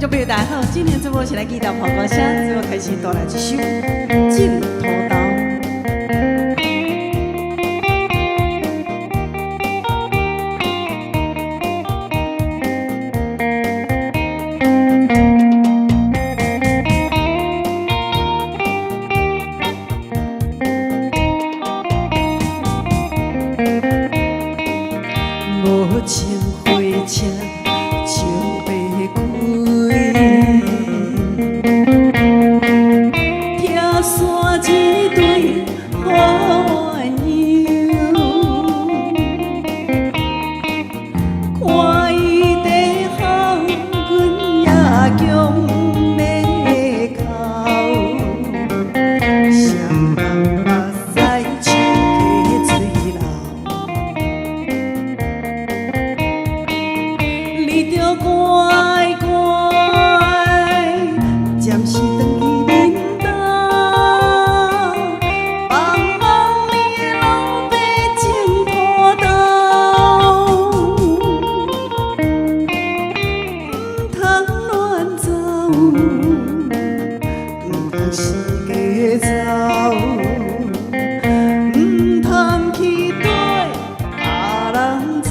眾朋友大家好，今天節目是來記得播歌聲，節目開始帶來一首《種土豆》。無情火車就欲開，拆散一對好鸳鸯。看伊在哭，阮也強欲哭。雙人目屎像溪水流。你著乖乖，暫時轉去恁兜，幫忙你的老爸種土豆，毋通亂走，毋通四界走，毋通去綴別人走。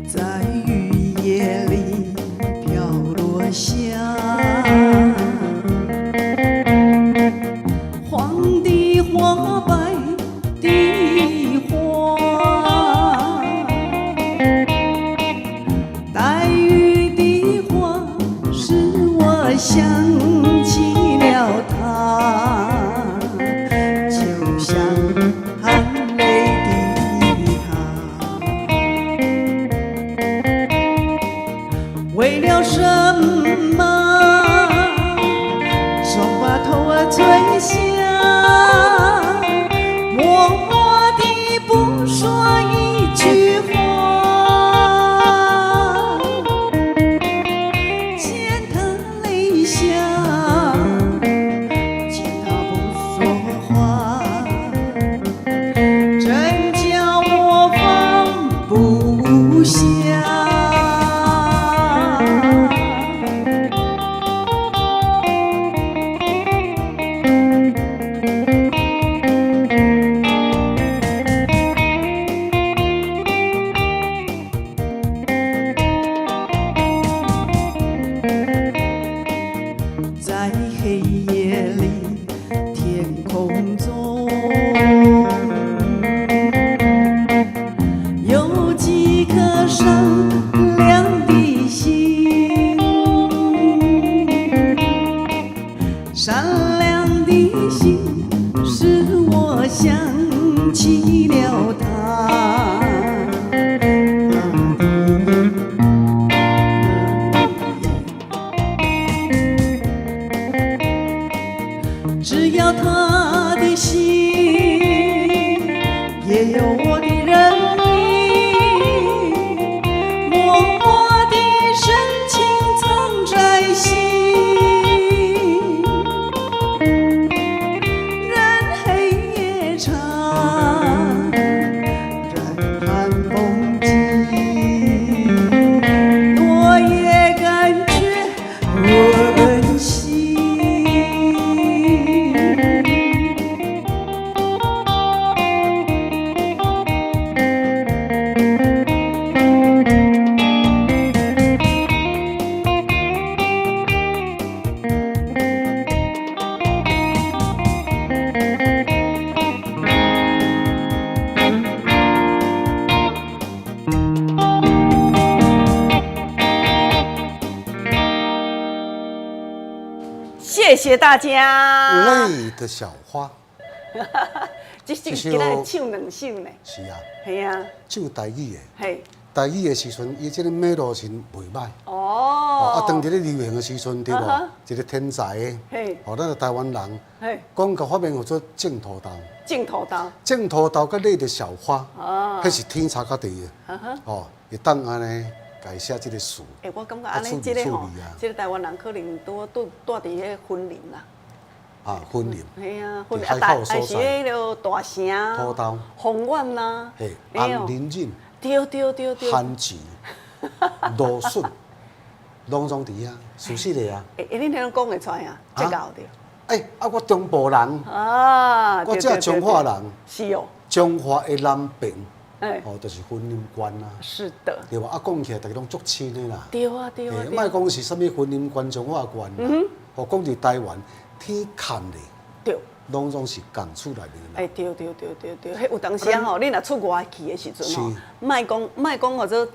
在雨夜裡飄落下，黃的花白的花，帶雨的花使我想起了她，就像含淚的她。為了什麼，總把頭兒垂下，默默地不說一句話。見他淚下，見他不說話，真叫我放不下。在黑夜裡，天空中有幾顆閃亮的星，閃亮的星使我想起了她。她的眼，只要他的心，也有我的人影，默默的深情藏在心。任黑夜長，任寒風急，我也感覺溫馨。謝謝大家。淚的小花，這首今仔唱兩首呢。是啊。係啊。唱台語的。嘿。台語的時陣，伊這個 melody 袂䆀。哦。啊，當佇咧流行的時陣，對無？一個天才的。嘿。哦，咱台灣人。嘿。講個發明叫做種土豆。種土豆。種土豆佮淚的小花。哦。彼是天差甲地的。哦。會當按呢共寫這个詞。欸，我感覺按呢，這个吼，這个台灣人可能拄拄住佇彼个雲林啦。啊，雲林。嘿啊，雲林啊，大，還是彼个大城。土豆。豐原啦。嘿，紅林鎮。對對對對。番薯、蘆筍，攏總佇遐，事實的啊。欸，欸，恁彼攏講會出來啊？這𠢕對。欸，啊，我中部人。啊。我這彰化人。是哦。彰化的南爿。哦，就是雲林縣啊。是的。對無？啊，講起來，大家攏足親的啦。對啊，對啊。莫講是啥物雲林縣、彰化縣。哦，講佇台灣，天崁的。對。攏總是仝厝內面的人。欸，對對對對對，彼有當時啊吼，你若出外去的時陣吼，莫講莫講號做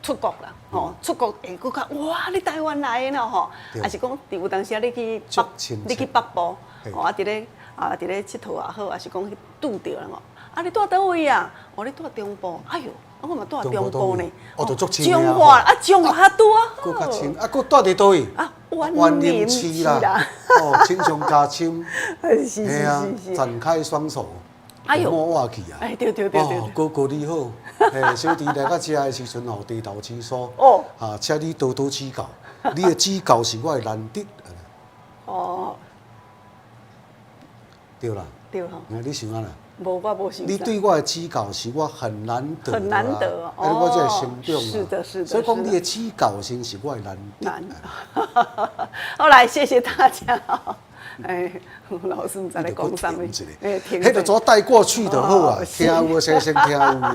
出國啦，吼，出國會閣較哇，你台灣來的咯吼，抑是講佇有當時啊，你去北，你去北部，吼啊，佇咧啊，佇咧𨑨迌也好，抑是講去拄著人吼，啊，你住佗位啊？哦，你住中部，哎喲，啊，我嘛住中部呢。哦，就足親彰化啊，彰化較拄啊。閣較親，啊，閣住佇佗位？啊，雲林市啦。哦，親像家親。是是是是。展開雙手，摸我去啊！哎，對對對對。哦，哥哥你好，嘿，小弟來到遮的時陣吼，低頭指數。哦。啊，請你多多指教，你的指教是我的難得。哦。對啦。對吼。你想按怎？無，我無想。你對我的指教是我很難得。很難得哦。我這個成長。是的，是的。所以講，你的指教先是我的難得。難。好，來，謝謝大家。哎，老師毋知咧講啥物，哎，彼就怎帶過去就好啊，聽有先先聽有啦。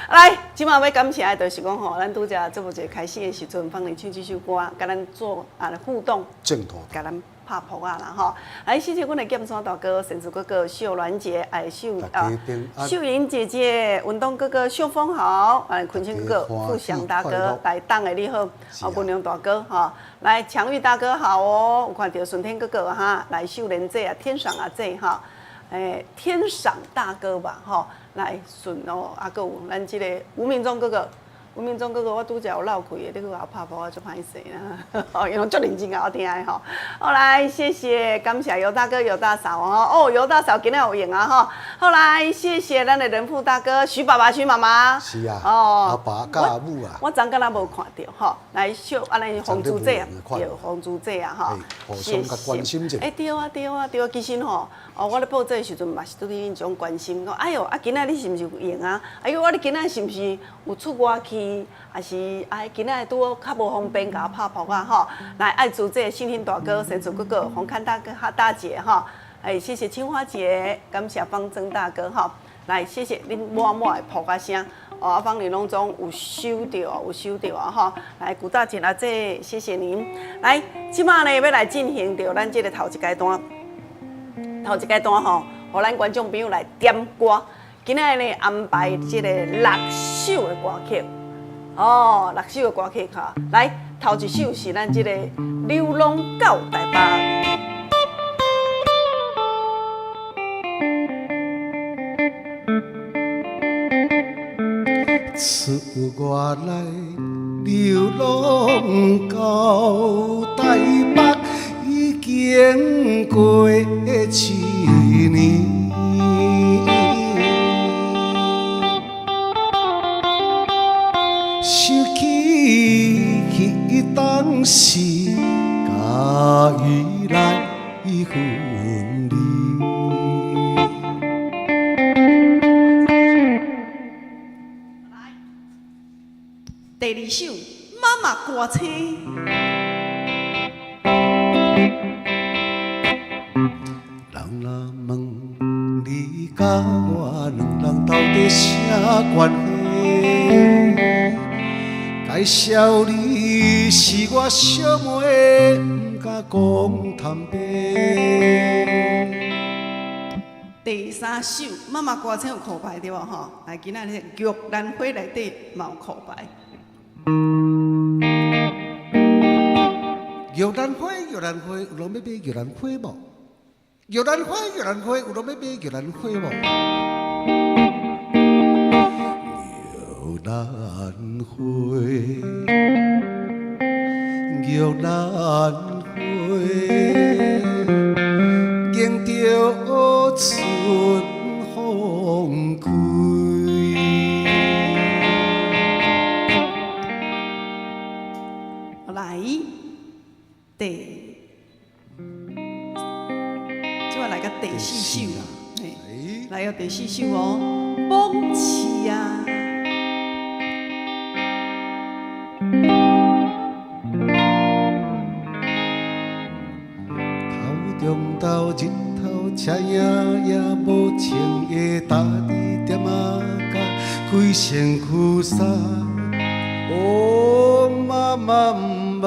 來，這馬欲感謝的就是講吼，咱拄才節目一開始的時陣，芳玲唱這首歌，共咱做啊互動，共咱拍噗仔啦吼。來，謝謝阮的劍山大哥、神子哥哥、秀鸞姐、哎秀啊秀穎姐姐、文東哥哥、秀峰豪、哎坤清哥哥、富祥大哥，來黨的你好，哦文良大哥吼，來強玉大哥好哦，有看著順天哥哥哈，來秀蓮姐啊，天賞阿姐哈，哎天賞大哥吧吼，來順哦，啊閣有咱這個吳明忠哥哥。吳明忠哥哥，我拄才有漏氣的，你閣共我拍噗仔，足歹勢啦！哦，伊攏足認真共我聽的吼。好來，謝謝，感謝尤大哥、尤大嫂哦。哦，尤大嫂今仔有閒啊吼。好來，謝謝咱的仁富大哥、徐爸爸、徐媽媽。是啊。哦。阿爸佮阿母啊。我昨昏仔無看著吼，來小按呢洪珠姐，對，洪珠姐啊吼。互相共關心者。欸，對啊，對啊，對啊，其實吼，哦，我咧報這的時陣嘛是拄著恁這種關心，講哎喲，啊今仔你是毋是有閒啊？哎喲，啊你今仔是毋是有出外去？抑是哎，今仔拄好較無方便，共我拍噗仔吼。來，愛珠姐、信興大哥、神主哥哥、洪康大哥、哈大姐吼。哎，謝謝青花姐，感謝方正大哥吼。來，謝謝恁滿滿的噗仔聲。哦，芳玲攏總有收著，有收著啊吼。來，古大姐阿姐，謝謝您。來，這馬呢欲來進行著咱這个頭一階段，頭一階段吼，予咱觀眾朋友來點歌。今仔日呢安排這个六首的歌曲。哦，六首的歌曲哈，來，頭一首是咱這个流浪到台北。出外來流浪到台北，已經過七年。想起彼當時，佮伊來分離。來，第二首《媽媽歌星》。人若問你佮我兩人到底啥關係？介紹你是我小妹，毋敢講坦白。第三首《媽媽歌星》有苦牌對無吼？來，今仔日玉蘭花內底嘛有苦牌。玉蘭花，玉蘭花，有人欲買玉蘭花無？玉蘭花，玉蘭花，有人欲買玉蘭花無？玉蘭花，玉蘭花，迎著春風開。來，第，這擺來到第四首，嘿，來到第四首哦，往事啊。頭中晝日頭赤影也無情的踏佇店仔角，規身軀衫。哦，媽媽毋捌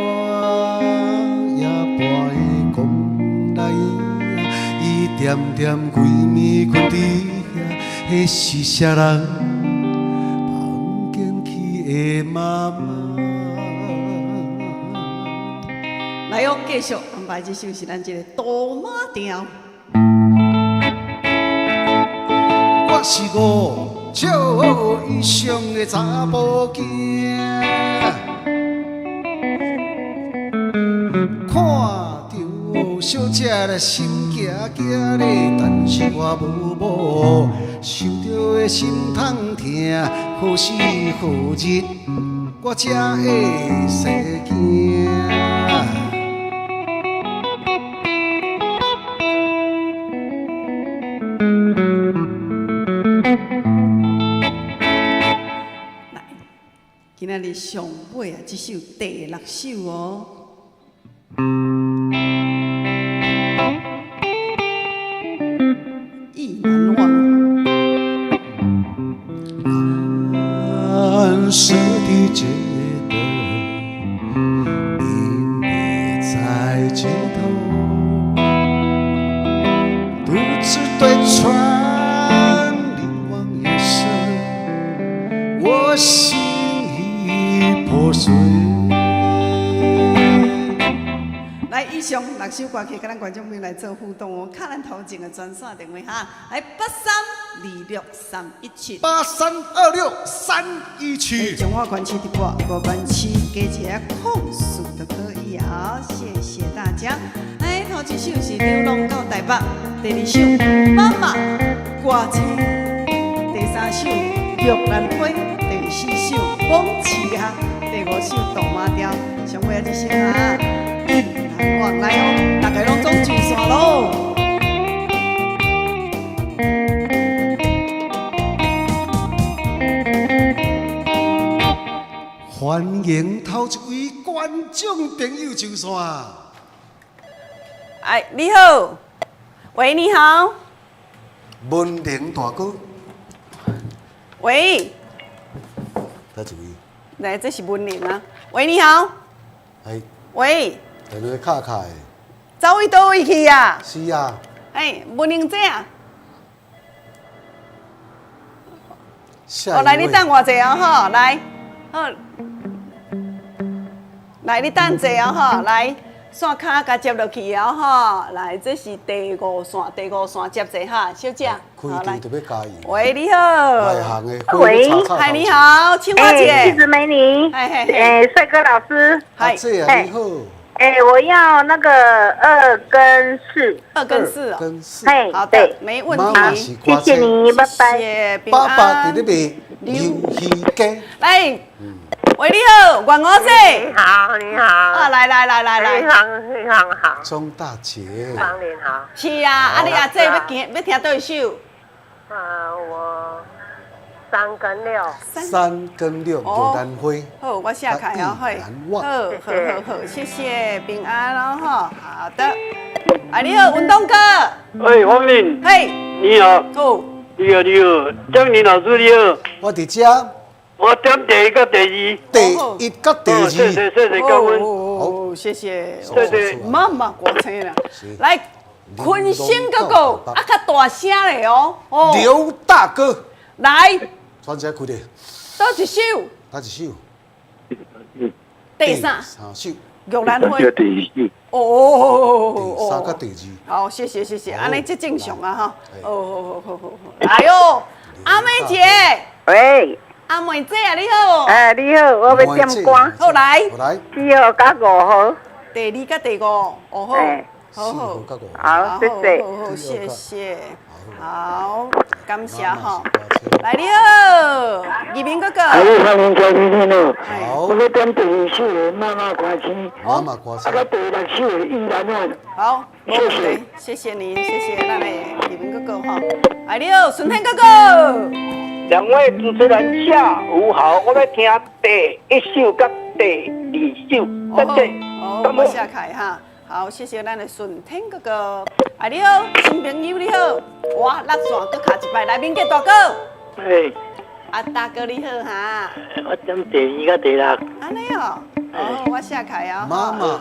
我，也半暝講來伊恬恬規暝睏佇遐，彼是啥人房間去的媽媽？來哦，繼續安排這首是咱這个杜馬調。我是五尺以上的查某囝，看著小姐咧心惊惊咧，但是我无某，想著会心通疼，何时何日我才会生囝？來，今仔日上尾啊，這首第六首哦。意難忘。難捨的覺得，臨別在街頭，獨自對船凝望夜色，我心已破碎。來，以上六首歌曲，佮咱觀眾朋友來做互動哦。敲咱頭前的專線電話哈，來8326317。 8326317。彰化縣市直播，五縣市加一个04就可以啊。謝謝大家。來，頭一首是流浪到台北，第二首媽媽歌星，第三首玉蘭花，第四首往事啊，第五首杜馬調。上尾啊，這首啊，意難忘來哦，大家攏總上線囉。歡迎頭一位觀眾朋友上線。哎，你好，喂，你好，文玲大哥，喂，哪一位？來，這是文玲啊。喂，你好，哎，喂，電話卡卡的。走去佗位去啊？是啊。哎，文玲姐啊。哦，來，你等我一下哦，吼，來，好，來，你等一下哦，吼，來，線卡共接落去哦，吼，來，這是第五線，第五線接者哈，小姐，開場就欲加油。喂，你好。內行的，喂，嗨，你好，青花姐。一直美女。哎，帥哥老師。阿姐啊，你好。哎，我要那個2跟4。 2跟4哦。跟4。好的，沒問題。謝謝你，拜拜。爸爸佇咧賣魷魚羹。來，喂，你好，袁五姐。你好，你好。啊，來來來來來。非常非常好。鍾大姐。芳玲好。是啊，啊你阿姐欲聽欲聽佗一首？啊，我3跟6。 3跟6，玉蘭花。好，我寫開哦，好。好，好，好，好，謝謝平安哦，吼，好的。啊，你好，文東哥。喂，芳玲。嘿。你好。好。你好，你好，江林老師你好。我佇遮。我點第一佮第二。第一佮第二。謝謝謝謝，感恩。好，謝謝。謝謝。媽媽歌星啦。來，坤星哥哥，啊，較大聲咧哦。劉大哥。來。傳一下開咧。佗一首？佗一首？第三首。玉蘭花。第二首。哦。第三佮第二。好，謝謝謝謝，按呢這正常啊吼。哦，好好好好。來喲，阿妹姐。喂。阿妹姐啊，你好。哎，你好，我欲點歌。好來。來。4號佮5號。第二佮第五，哦好。好好。好，謝謝。好好，謝謝。好，感謝吼。來你好，義民哥哥。哎，歡迎收聽哦。好。我欲點第二首的媽媽歌星。媽媽歌星。啊，第六首的意難忘。好，謝謝，謝謝您，謝謝咱的義民哥哥吼。來你好，順天哥哥。兩位主持人下午好，我欲聽第一首佮第二首，謝謝。好，我寫開哈。好，謝謝咱的順天哥哥。哎，你好，新朋友你好。哇，落線閣卡一擺，來明杰大哥。哎。啊，大哥你好哈。我點第二佮第六。按呢哦，哦，我寫開啊。媽媽，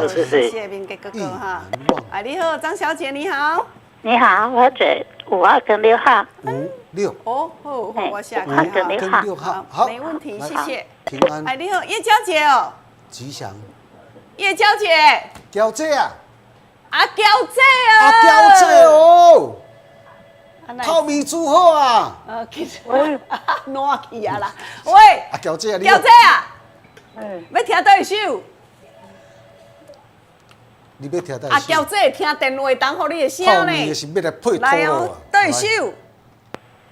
謝謝明杰哥哥哈。哎，你好，張小姐你好。你好，我這五號跟六號。五六。哦，好，好，我寫開。五號跟六號。好，沒問題，謝謝。平安。哎，你好，葉嬌姐哦。吉祥。葉嬌姐。嬌姐啊。阿嬌姐啊。阿嬌姐哦。泡麵煮好啊。其實，爛去啊啦。喂。阿嬌姐啊，嬌姐啊。欲聽佗一首？你欲聽佗一首？阿嬌姐聽電話當予你的聲呢。泡麵是欲來配來哦，佗一首？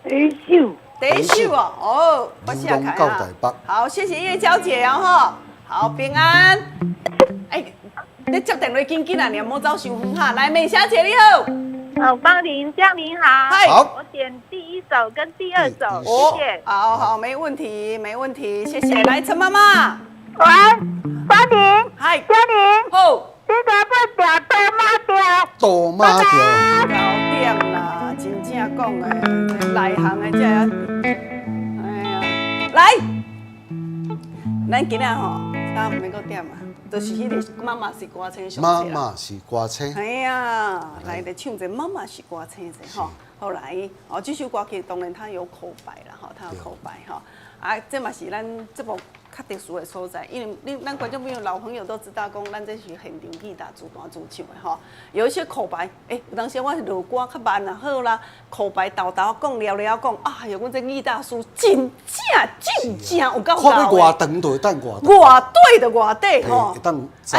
第一首。第一首哦，哦，我寫開啊。好，謝謝葉嬌姐哦，吼，好平安。哎，你接電話緊緊啊，你莫走傷遠哈。來，美霞姐你好。好，芳玲、嘉玲好。好。我點第一首跟第二首，謝謝。好好，沒問題，沒問題，謝謝。來，陳媽媽。喂，芳玲。嗨，嘉玲。好。這個欲聽杜馬調。杜馬調。九點啦，真正講的，內行的才會。哎呀，來，咱今仔吼，咱毋免閣點啊，就是彼个媽媽是歌星上。媽媽是歌星。哎呀，來來唱一个媽媽是歌星者吼。後來哦，這首歌曲當然它有口白啦，吼，它有口白吼。啊，這嘛是咱節目較特殊的所在，因為恁咱觀眾朋友、老朋友都知道，講咱這是現場吉他自彈自唱的吼。有一些口白，欸，有當時我落歌較慢啊，好啦，口白沓沓講了了講，哎喲，阮這吉他師真正真正有夠看欲偌長就會當偌長，偌短就偌短吼。啊，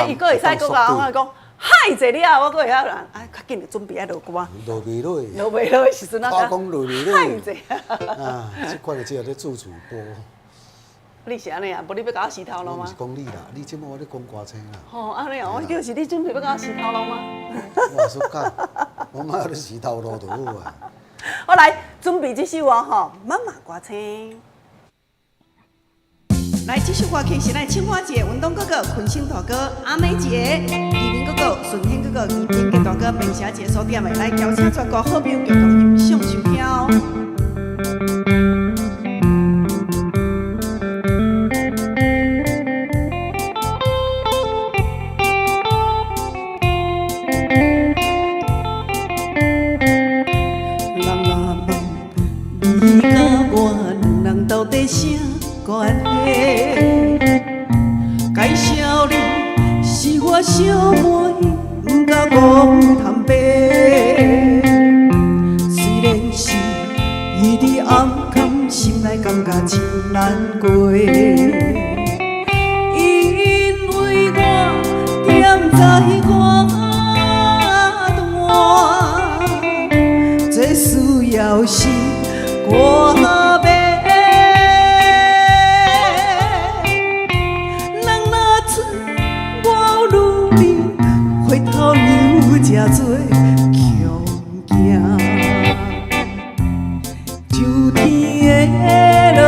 伊閣會使閣共我講。害者了，我閣會曉啦。啊，較緊就準備愛落歌。落袂落？落袂落的時陣，我講落袂落。害者。啊，這款的這個咧做主播。你是按呢啊？無你欲共我洗頭路嗎？我毋是講你啦，你這擺我咧講歌星啦。吼，按呢哦，我就是你準備欲共我洗頭路嗎？我說講，我莫咧洗頭路就好啊。好，來準備這首哦，吼，媽媽歌星。來，這首歌曲是咱青花姐、文東哥哥、坤星大哥、阿美姐、義民哥哥、順天哥哥、義民杰大哥、明霞姐所點的，來邀請全國好朋友共同欣賞收聽哦。人若問你佮我兩人到底啥關係？介紹你是我小妹，毋敢講坦白。雖然是伊佇暗藏，心內感覺真難過。因為我踮在外單，這需要是歌迷。这做强行，秋天的落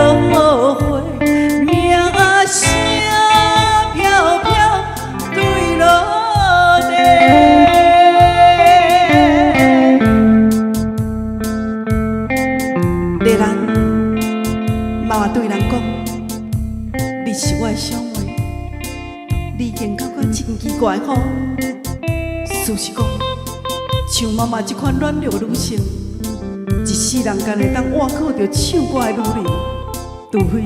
花，名声飘飘坠落地。丽兰，媽媽對人講，你是我的小妹，你已經感覺真奇怪吼。事實講，像媽媽這款軟弱的女性，一世人干會當倚靠著唱歌的女人，除非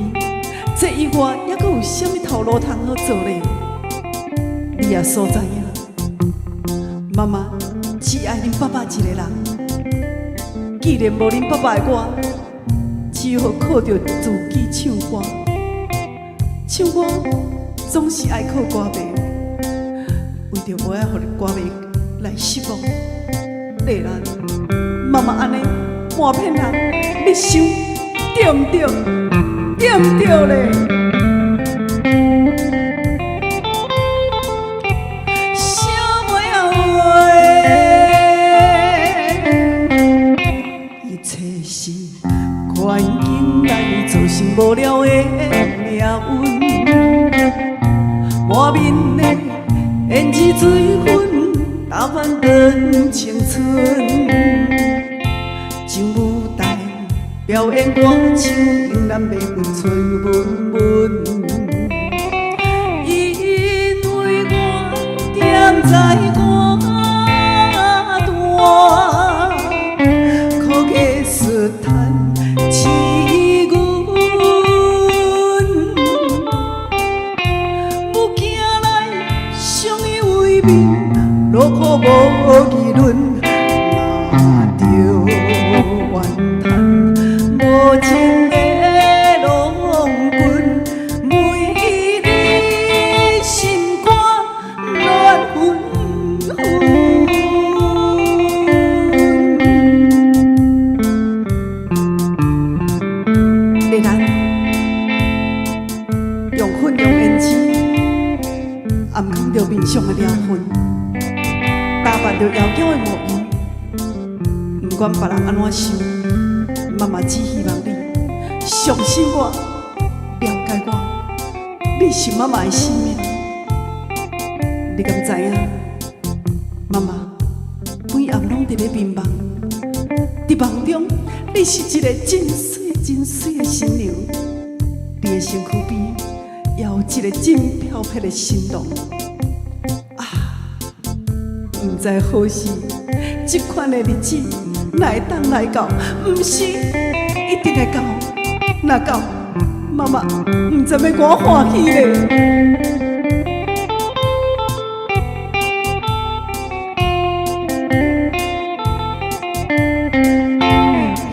這以外，猶閣有啥物頭路通好做咧？你也所知影，媽媽只愛恁爸爸一個人。既然無恁爸爸的我，只好靠著自己唱歌。唱歌總是愛靠歌迷，為著無愛予歌迷來失望，麗蘭，媽媽媽按呢瞞騙人，你想對毋對？對毋對咧？小妹仔話，一切是環境來造成無聊的命運，滿面的胭脂水粉，打扮轉青春，上舞台表演歌唱，仍然袂分吹文文。因為我踮在歌單，苦藝術趁飼阮，母囝來相依為命，勞苦無議論，若著怨嘆無情的郎君，為你心肝暖紛紛。麗蘭，用粉用胭脂，掩藏著面上的療痕，打扮著窈窕的模樣。毋管別人按怎想，媽媽只希望你相信我，了解我，你是媽媽的生命。你敢知影？媽媽每暗攏佇咧眠夢，佇夢中，你是一个真媠真媠的新娘，你的身軀邊也有一个真飄撇的新郎。啊，毋知何時，這款的日子哪會當來到？毋是，一定會到。若到，媽媽毋知欲偌歡喜咧。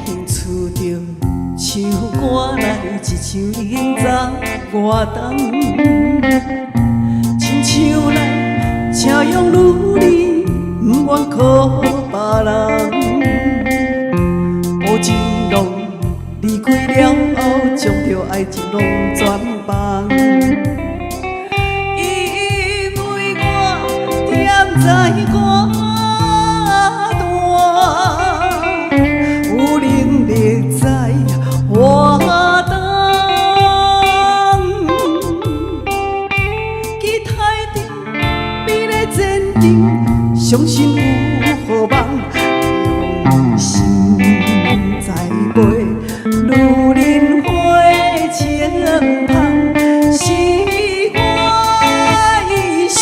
興趣著唱歌來一唱已經十外冬，親像來車用女兒，毋願靠別人。無情郎離開了後，將著愛情攏全放。因為我踮在歌單，有能力在活動，期待著美麗前程，相信有好夢，用心栽培，女人花清芳，是我一生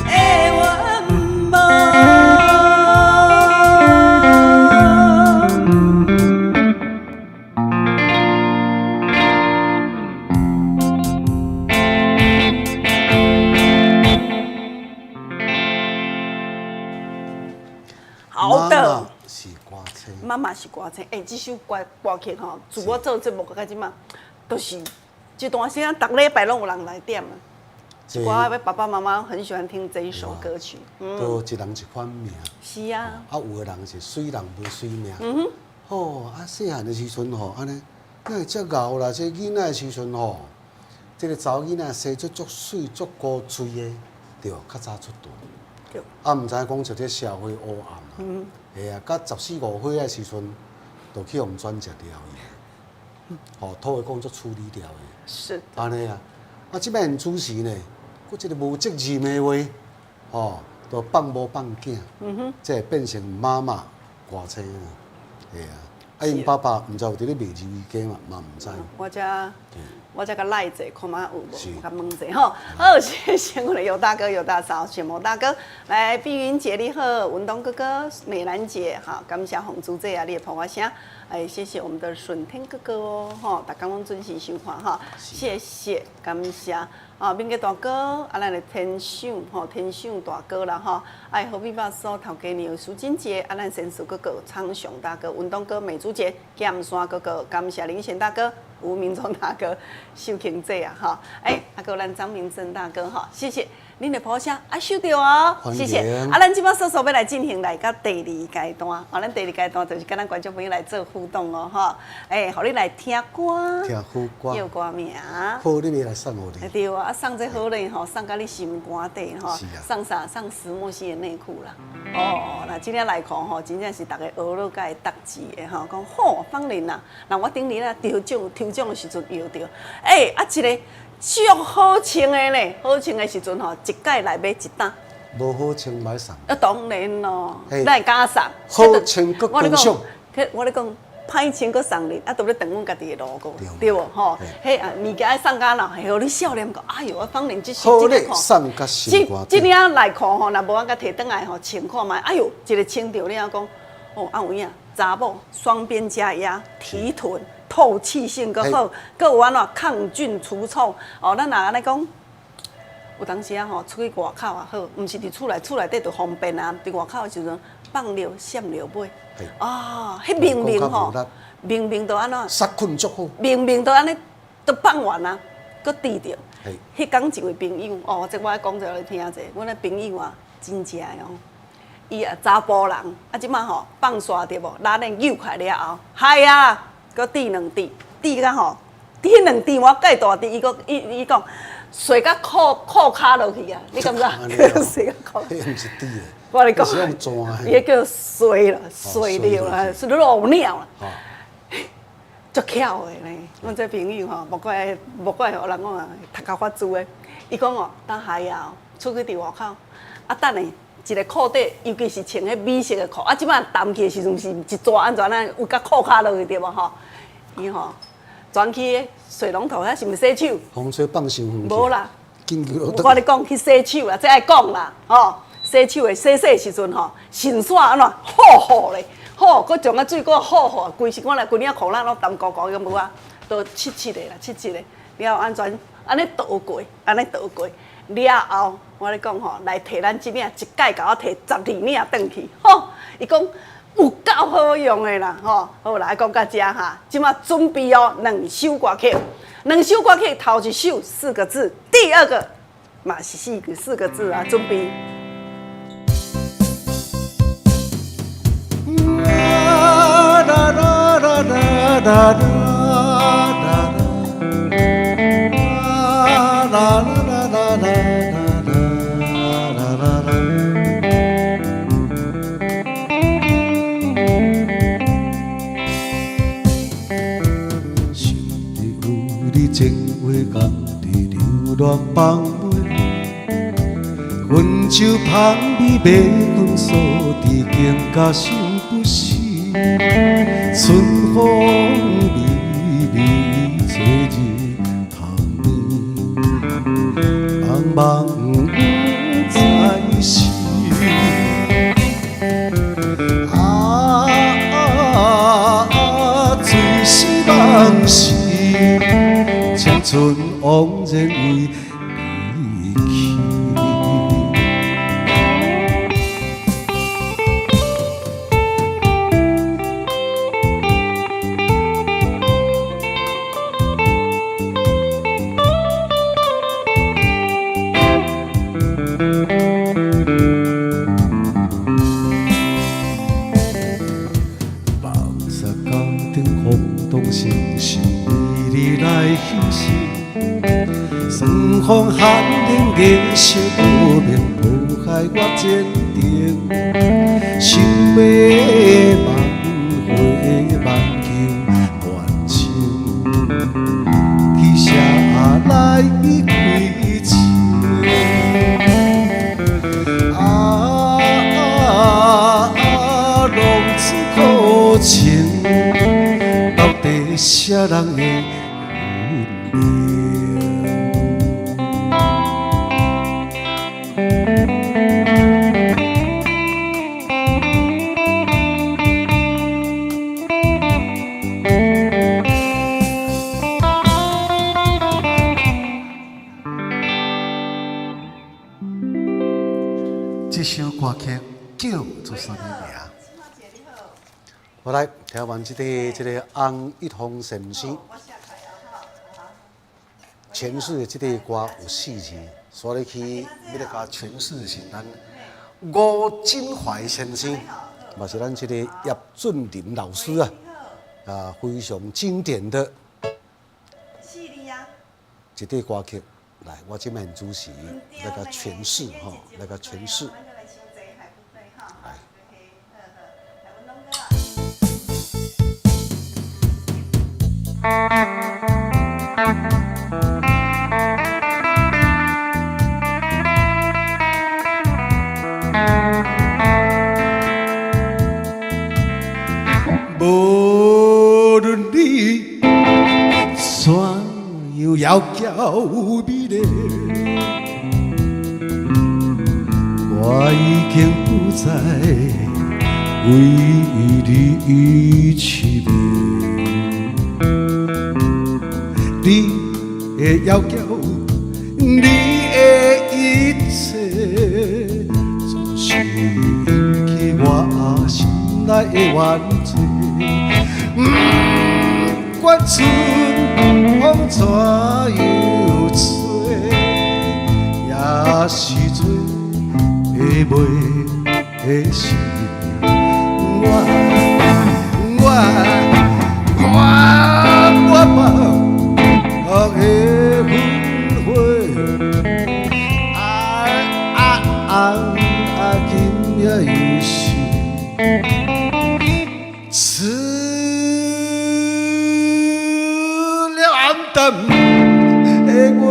的願望。好的。媽媽是歌星。媽媽是歌星，欸，這首歌歌曲吼，自我做節目到這馬，都是這段時間，逐禮拜攏有人來點啊。這我的爸爸媽媽很喜歡聽這一首歌曲。都一人一款命。是啊。啊，有的人是媠人無媠命。嗯哼。吼，啊，細漢的時陣吼，按呢，哪會遮𠢕啦？這囡仔的時陣吼，這个查某囡仔生出足媠、足古錐的，對，較早出道。對。啊，毋知影講就這社會烏暗啊。會啊，到十四五歲的時陣，就去予轉食掉去。吼，土話講做處理掉的。是。按呢啊，啊，這擺主持呢，閣這个無責任的話，吼，就放母放囝，這會變成媽媽歌星啊，會啊。啊，𪜶爸爸毋知有佇咧賣油雞嘛，嘛毋知。我遮我遮共賴者，看覓有無？共問者吼。好，謝謝我的尤大哥、尤大嫂、雪毛大哥，來碧雲姐你好，文東哥哥、美蘭姐，好，感謝洪珠姐啊，你的捧我聲，哎，謝謝我們的順天哥哥哦，吼，逐工攏準時收看哈，謝謝，感謝。啊，明杰大哥，啊，咱的天祥吼，天祥大哥啦吼，哎，何必把手頭家娘蘇金姐，啊，咱先生哥哥昌雄大哥、文東哥、美珠姐、劍山哥哥，感謝林賢大哥、吳明忠大哥、秀琴姐啊，吼，哎，啊，閣咱張明正大哥吼，謝謝。恁的噗仔聲啊收著哦，謝謝。啊，咱這擺速速欲來進行來到第二階段，啊，咱第二階段就是佮咱觀眾朋友來做互動哦，吼，欸，予你來聽歌，聽好歌，叫歌名。好禮物來送予你。對啊，啊送這好禮吼，送佮你心肝底吼，送啥？送石墨烯的內褲啦。哦，那這領內褲吼，真正是逐家學樂佮會得志的吼，講吼芳玲啊，那我頂日啊抽獎抽獎的時陣搖著，欸啊一个。足好穿的呢，好穿的時陣吼，一擺來買一擔。無好穿莫送。啊，當然咯，咱會敢送。好穿閣高尚。我咧講，歹穿閣送你，啊，都欲斷阮家己的路個，對無吼？彼啊物件愛送甲哪，予你少年講，哎喲，我芳玲這是好禮送甲心肝。這領內褲吼，若無我共提轉來吼，穿看覓，哎喲，一个穿著了講，哦，啊有影，查某雙邊加壓，提臀。透氣性閣好，閣有按怎抗菌除臭哦。咱若按呢講，有當時啊吼，出去外口也好，毋是佇厝內，厝內底就方便啊。佇外口的時陣放尿閃尿尾，啊，彼明明吼，明明就按怎殺菌足好，明明就按呢，都放完啊，閣滴著。彼工一位朋友哦，這我愛講者予你聽者，阮的朋友啊，真正的哦。伊啊查埔人，啊這擺吼放煞對無？拉鏈扭開了後，係啊。閣滴兩滴，滴甲吼，滴兩滴我蓋大滴，伊閣伊伊講，洗甲褲褲跤落去啊！你敢知？洗甲褲。彼毋是滴的，我咧講，伊彼叫洗啦，洗尿啦，是漏尿啦。足巧的呢，阮這朋友吼，莫怪莫怪，予人講啊，讀較法治的。伊講哦，當下啊，出去佇外口，啊等下。一個褲底，尤其是穿彼米色的褲，啊，這擺澹去的時陣是一撮按怎呢？有共褲跤落去對無吼？伊吼轉去水龍頭遐是毋是洗手？風吹放傷遠。無啦，我咧講去洗手啦，這愛講啦，吼，洗手的洗洗的時陣吼，順紲按怎好好咧，好，閣將個水閣好好，規身我來規領褲咱攏澹糊糊的無啊，都濕濕的啦，濕濕的，了後按怎按呢倒過，按呢倒過。了後，我咧講吼，來提咱這領一擺共我提12領轉去，吼！伊講有夠好用的啦，吼！好來講到遮哈，這馬準備哦，兩首歌曲，兩首歌曲頭一首四個字，第二個嘛是四個字啊，準備。想著有你情話，甘佇流連放袂，薰酒香味迷魂鎖佇更加想不死。春風微微吹入窗邊，茫茫不知是。啊啊，醉是梦是，青春枉然為你去。望雪家顶風動心是為你來犧牲，霜風寒冷月色無眠，無害我前程。想欲萬回萬求萬請，去誰來開情？啊，浪子苦情，到底啥人的运命？這首歌曲叫做啥物名？我來聽完這個翁一峰先生。詮釋的這個歌有四字，所以去欲來共詮釋的是咱吳振懷先生，嘛是咱這個葉俊麟老師啊，啊非常經典的一塊歌曲。來，我這擺主持來共詮釋吼，來共詮釋。來。無論你怎樣窈窕美麗，我已經不再為你痴迷。你的窈窕，你的一切，總是引起我心內的怨嗟。不管春風怎樣吹，也是吹袂熄我我我我梦的轮迴。啊啊啊啊！今夜又是痴了暗淡的月。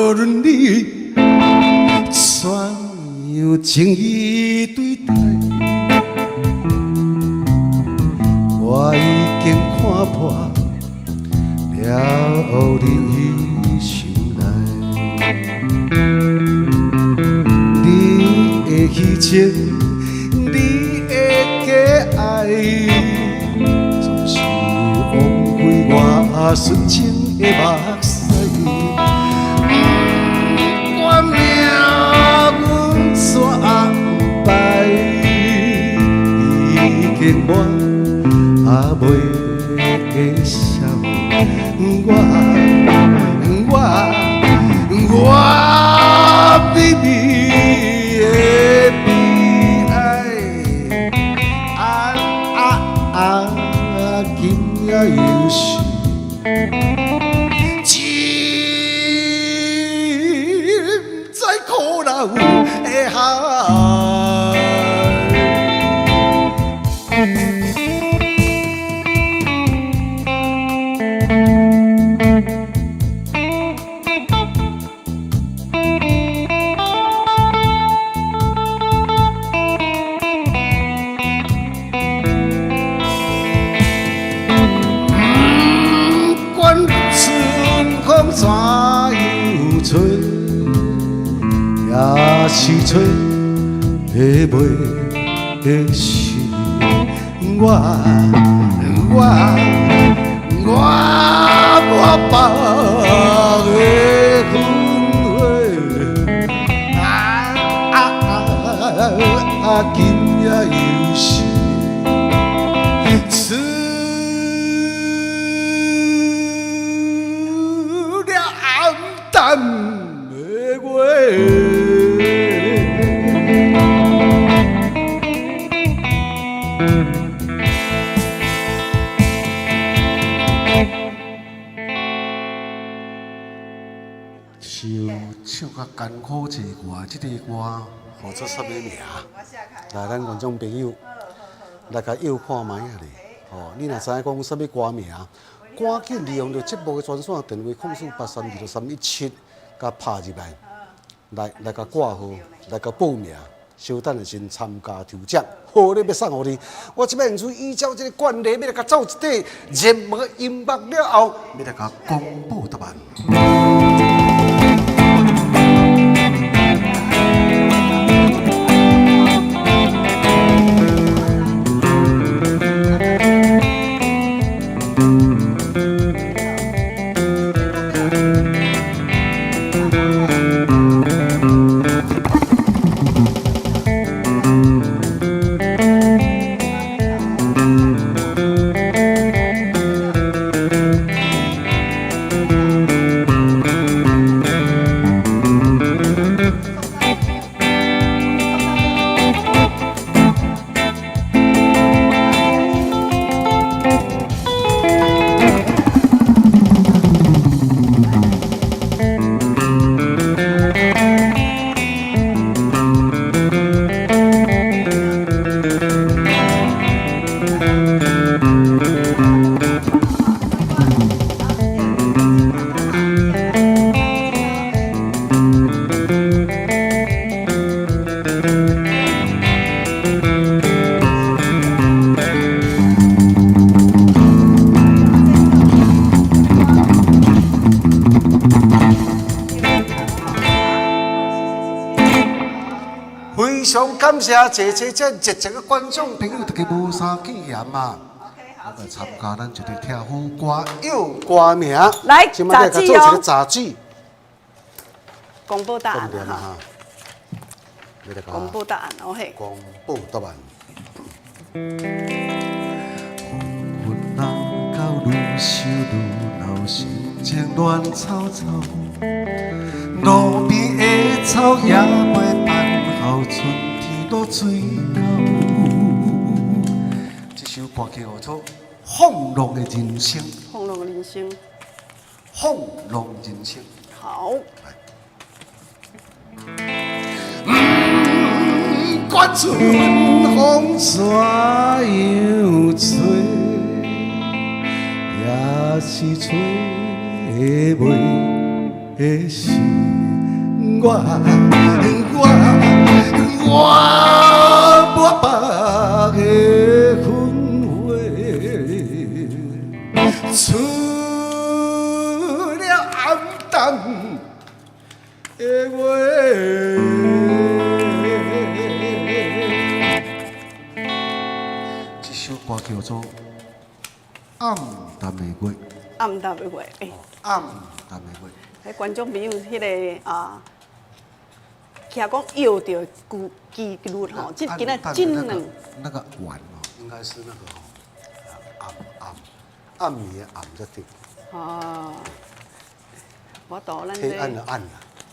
無論你怎樣情意對待，我已經看破了你心內。你的虛情，你的假愛，總是枉費我純情的目屎。不管命運怎安排，已經我袂笑。我我我美美的悲哀，啊啊啊！今夜又是浸在苦惱的海。不管春風怎樣吹，也是吹袂熄我我我无梦的轮迴。啊啊啊！今夜又是痴了暗淡的月。是有唱較艱苦這歌，這個歌號做啥物名？來，咱觀眾朋友來共臆看覓仔咧。吼，你若知影講啥物歌名，趕緊利用著節目的專線電話0483263117，共拍入來，來來共掛號，來共報名，稍等下先參加抽獎，好禮欲送予你。我這擺毋依照這個慣例，欲來共奏一塊熱門的音樂了後，欲來共公布答案。非常感謝坐坐這熱情的觀眾朋友，大家無啥見嫌啊。 OK，好，來參加咱一个聽好歌唱歌名。來這擺做一個雜誌。公布答案哈。公布答案，OK。公布答案。黃昏啊，到愈想愈老，心情亂糟糟。路邊的草也袂等候春天露水到。這首歌叫做《放浪的人生》。放浪的人生。放浪人生。好。不管春風怎樣吹，也是吹袂熄我我我满腹的恨话，除了暗淡的话。這首歌叫做《暗淡的月》。暗淡的月，欸，暗淡的月。彼觀眾朋友，彼個啊，徛講搖著幾率吼，這今仔真兩。那個碗哦，應該是那個吼，暗暗暗暝的暗才對。哦，我度咱黑暗的暗啦。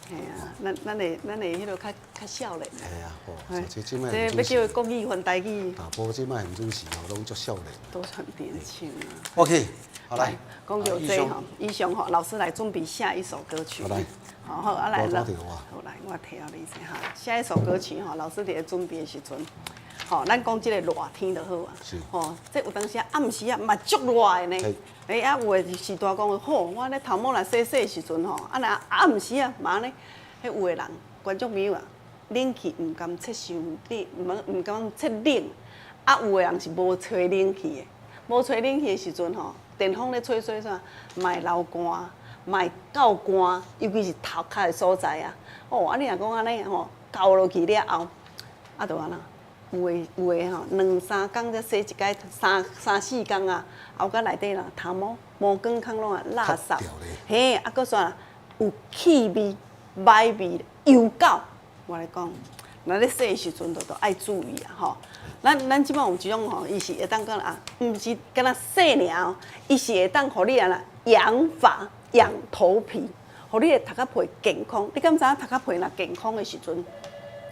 嘿啊，咱的彼个較少年。嘿啊，吼，這這擺這欲叫國語翻台語。大埔這擺很主持吼，攏足少年。都很年輕啊。 OK，好來。講到這吼，以上吼，老師來準備下一首歌曲。好來。好好啊來了。好來，我提予你先哈。下一首歌曲吼，老師佇咧準備的時陣，吼，咱講這個熱天就好啊。是。吼，這有當時啊，暗時啊嘛足熱的呢。欸啊，有的時大講，吼，我咧頭毛若洗洗的時陣吼，啊若暗時啊嘛按呢，彼有的人觀眾朋友啊，冷氣毋甘切傷冷，毋甘切冷，啊有的人是無吹冷氣的，無吹冷氣的時陣吼，電風咧吹吹啥，嘛會流汗，嘛會夠乾，尤其是頭殼的所在啊。哦，啊你若講按呢吼，厚落去了後，啊就按怎？有的吼，兩三工才洗一擺，三四工啊，後蓋內底啦，頭毛毛管孔攏啊垃圾，嘿，啊，閣煞有氣味、歹味、油垢。我來講，若咧洗的時陣，就愛注意啊，吼。咱這擺有一種吼，伊是會當講啊，毋是干焦洗爾，伊是會當予你按怎養髮、養頭皮，予你的頭殼皮健康。你敢知影頭殼皮若健康的時陣，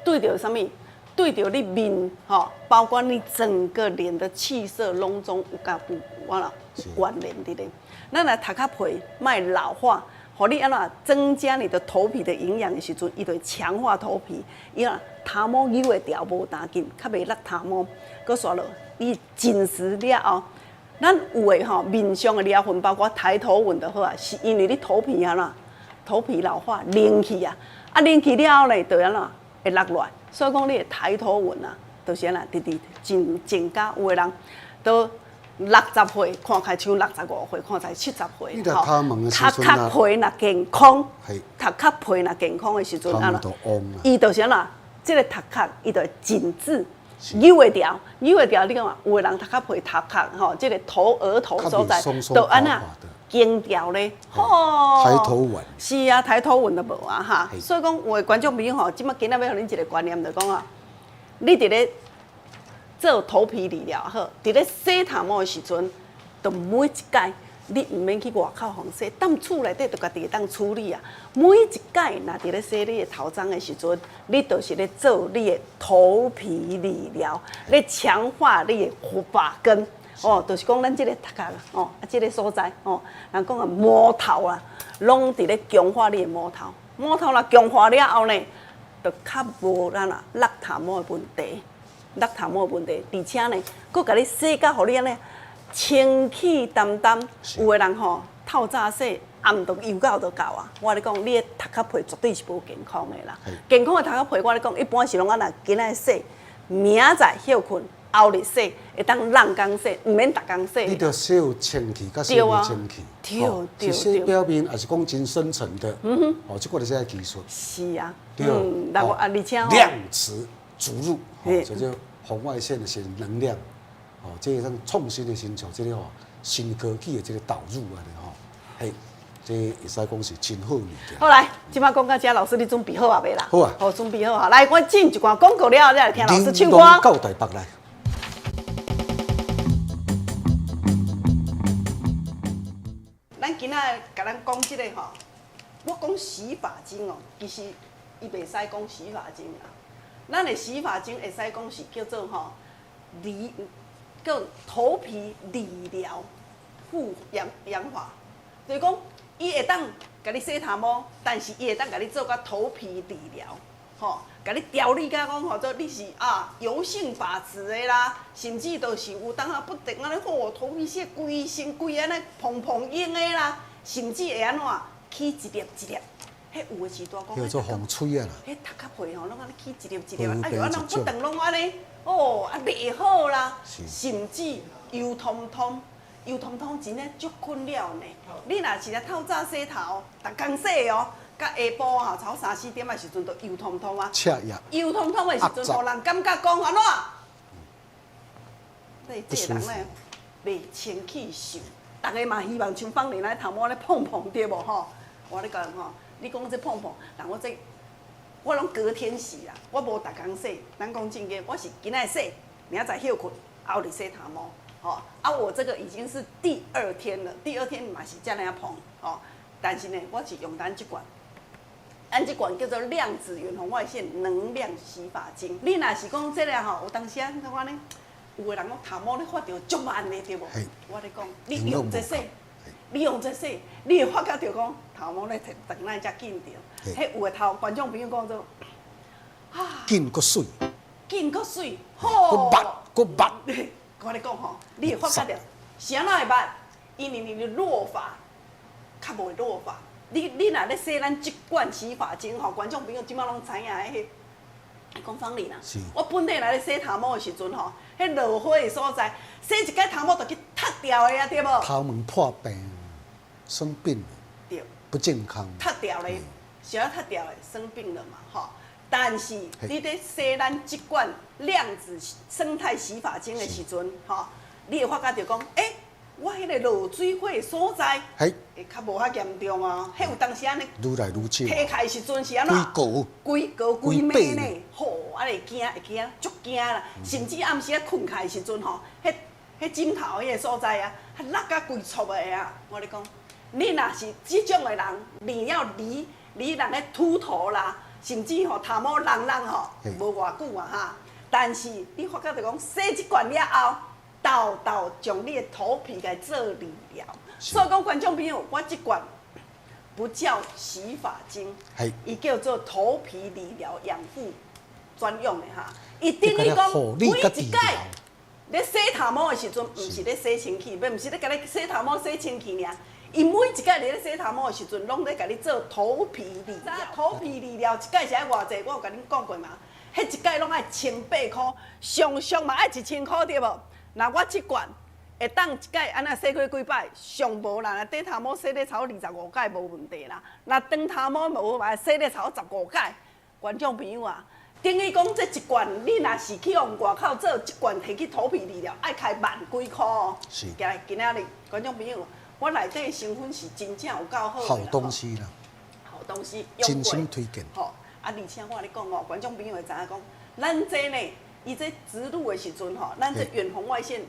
對著啥物？對著你面吼，包括你整個臉的氣色，攏總有佮有我啦有關聯佇咧。咱若頭殼皮莫老化，予你按怎增加你的頭皮的營養的時陣，伊就會強化頭皮，伊啊頭毛扭會牢無焦緊，較袂落頭毛。閣煞落，你進食了後，咱有的吼面上的療痕，包括抬頭紋就好啊，是因為你頭皮按怎頭皮老化冷去啊，啊冷去了後咧，就按怎會落落來。所以講，你的抬頭紋啊，就是按怎，直直增加。有的人都60歲，看起來像65歲，看起來70歲。吼，頭殼皮若健康，頭殼皮若健康的時陣，按怎，伊就是按怎，這個頭殼伊就會緊緻，扭會牢，扭會牢。你講有的人頭殼皮頭殼吼，這個頭額頭所在，就按怎肩掉咧，吼，抬頭紋。是啊，抬頭紋都無啊哈。所以講，有的觀眾朋友吼，這擺今仔欲予恁一個觀念，就講啊，你佇咧做頭皮理療好，佇咧洗頭毛的時陣，就每一擺你毋免去外口予人洗，踮厝內底就家己會當處理啊。每一擺若佇咧洗你的頭鬃的時陣，你就是咧做你的頭皮理療，咧強化你的髮根。哦，就是講咱這個頭殼哦，啊，這個所在哦，人講啊，毛頭啊，攏佇咧強化你的毛頭。毛頭若強化了後呢，就較無咱啊落頭毛的問題，落頭毛的問題，而且呢，閣共你洗甲予你按呢清氣澹澹。有的人吼透早洗，暗就油到就到啊。我共你講，你的頭殼皮絕對是無健康的啦。健康的頭殼皮，我共你講，一般是攏按怎今仔洗，明仔載歇睏。後日洗會當挵工洗，毋免逐工洗。你著洗有清氣，佮洗無清氣。對是洗表面，抑是講真深層的？嗯哼。哦，這個就是這技術。是啊。對。嗯，啊，而且量詞。植入，吼，這個紅外線的是能量，吼，這個創新的親像這個吼新科技的這個導入按呢吼，嘿，這會使講是真好物件。好來，這擺講到這，老師你準備好啊未啦？好啊。好，準備好啊。來，我進一段廣告了後，再來聽老師唱歌。到台北來。咱今仔共咱講這個吼，我講洗髮精哦，其實伊袂使講洗髮精啦。咱的洗髮精會使講是叫做吼理，叫頭皮理療護養養髮，就是講伊會當共你洗頭毛，但是伊會當共你做甲頭皮理療，吼，共你調理甲講吼做你是啊油性髮質的啦，甚至就是有當啊不定按呢吼頭皮屑規身規按呢蓬蓬硬的啦，甚至會按怎起一粒一粒。彼有的時大講，叫做風吹啊啦。彼頭殼皮吼，攏按呢起一粒一粒，哎喲，啊人不斷攏按呢，哦，啊袂好啦，甚至油通通，油通通真正足困擾呢。你若是咧透早洗頭，逐工洗哦，到下晡吼，差不多三四點的時陣，就油通通啊。油通通的時陣，予人感覺講按怎？你這個人咧，袂清氣受，逐个嘛希望像芳玲來頭毛咧碰碰對無吼？我咧講吼。你講這碰碰，人我這我攏隔天洗啦，我無逐工洗。咱講正經，我是今仔洗，明仔載歇睏，後日洗頭毛，吼。啊，我這個已經是第二天了，第二天嘛是這爾碰，吼。但是呢，我是用咱這罐，咱這罐叫做量子遠紅外線能量洗髮精。你若是講這個吼，有當時啊，怎講呢？有的人講頭毛咧發著足慢的，對無？我咧講，你用這洗。你用這洗，你會發覺著講頭毛咧轉來遮緊著。彼有的頭觀眾朋友講做，啊，緊閣媠，緊閣媠，吼，閣密閣密。我咧講吼，你會發覺著是按怎會密？因為你的落髮較無會落髮。你若咧洗咱這罐洗髮精吼，觀眾朋友這擺攏知影彼。講芳玲啊，我本底來咧洗頭毛的時陣吼，彼落花的所在，洗一擺頭毛就去脫掉的啊，對無？頭毛破病，生病，對，不健康。脫掉咧，是按怎脫掉的，生病了嘛，吼。但是你咧洗咱這罐量子生態洗髮精的時陣，吼，你會發覺著講，欸，我彼個落水花的所在，會較無遐嚴重哦。彼有當時按呢，愈來愈少。提開時陣是按怎？規個，規個規暝呢？吼，啊會驚會驚，足驚啦！甚至暗時啊睏起來時陣吼，彼彼枕頭彼個所在啊，彼落甲規撮的啊！我咧講，你若是這種的人，你要離離人咧禿頭啦，甚至吼頭毛櫳櫳吼，無偌久啊哈。但是你發覺著講，洗這罐了後。豆豆將你的頭皮來做理療，所以講觀眾朋友，我這罐不叫洗髮精，伊叫做頭皮理療養護專用的哈。伊等於講每一擺咧洗頭毛的時陣，毋是咧洗身軀，毋是咧共你洗頭毛洗身軀爾。伊每一擺咧洗頭毛的時陣，攏咧共你做頭皮理療。頭皮理療一擺是愛偌濟？我有共恁講過嘛？彼一擺攏愛千八箍，上俗嘛愛1000箍對無？若我這罐會當一擺按呢洗過幾擺，上無啦，若短頭毛洗咧差不多25擺無問題啦。若長頭毛無嘛，洗咧差不多15擺。觀眾朋友啊，等於講這一罐，你若是去予外口做這罐提去頭皮理療，愛開萬幾箍哦。是。來，今仔日觀眾朋友，我內底的成分是真正有夠好的。好東西啦。好東西，真心推薦。好，啊，而且我共你講哦，觀眾朋友會知影講，咱這呢。伊這植入的時陣吼，咱這遠紅外線